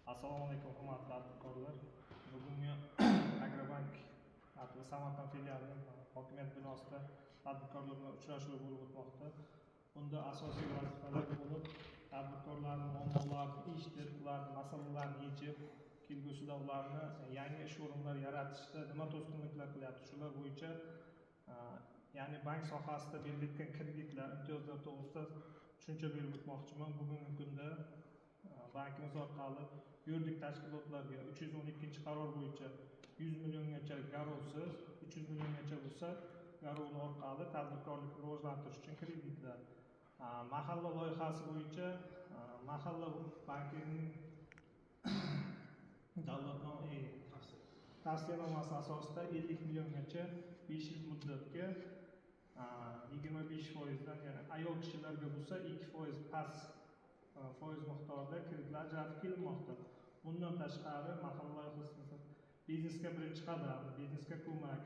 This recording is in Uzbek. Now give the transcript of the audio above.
Assalomu alaykum, hurmatli tadbirkorlar! Bugungi Agrobank Samarqand filialining hokimiyat binosida tadbirkorlar bilan uchrashuv bo'lib o'tmoqda. Bunda asosiy vazifalar bo'lib, tadbirkorlarning muammolarini eshitib, ularning masalalarini yechib, kelgusida ularni yangi ish o'rinlari yaratishda nima to'sqinliklar qilyapti, shular bo'yicha, ya'ni bank sohasida berilayotgan kreditlar, imtiyozlar to'g'risida tushuncha berib o'tmoqchiman. Bugungi kunda bankimiz orqali yuridik tashkilotlarga 312-qaror bo'yicha 100 milliongacha garovsiz, 300 milliongacha bo'lsa garovli orqali tadbirkorlikni rivojlantirish uchun kreditlar, mahalla loyihasi bo'yicha mahalla bankining davlatnoma tavsiyanomasi asosida 50 milliongacha 5 yil muddatga 25 foizdan, ya'ni ayol kishilarga bo'lsa 2% past foiz miqdorida kreditlar ajratib kelinmoqda. Bundan tashqari, mahalla loyihasi, biznesga birinchi qadam, biznesga ko'mak.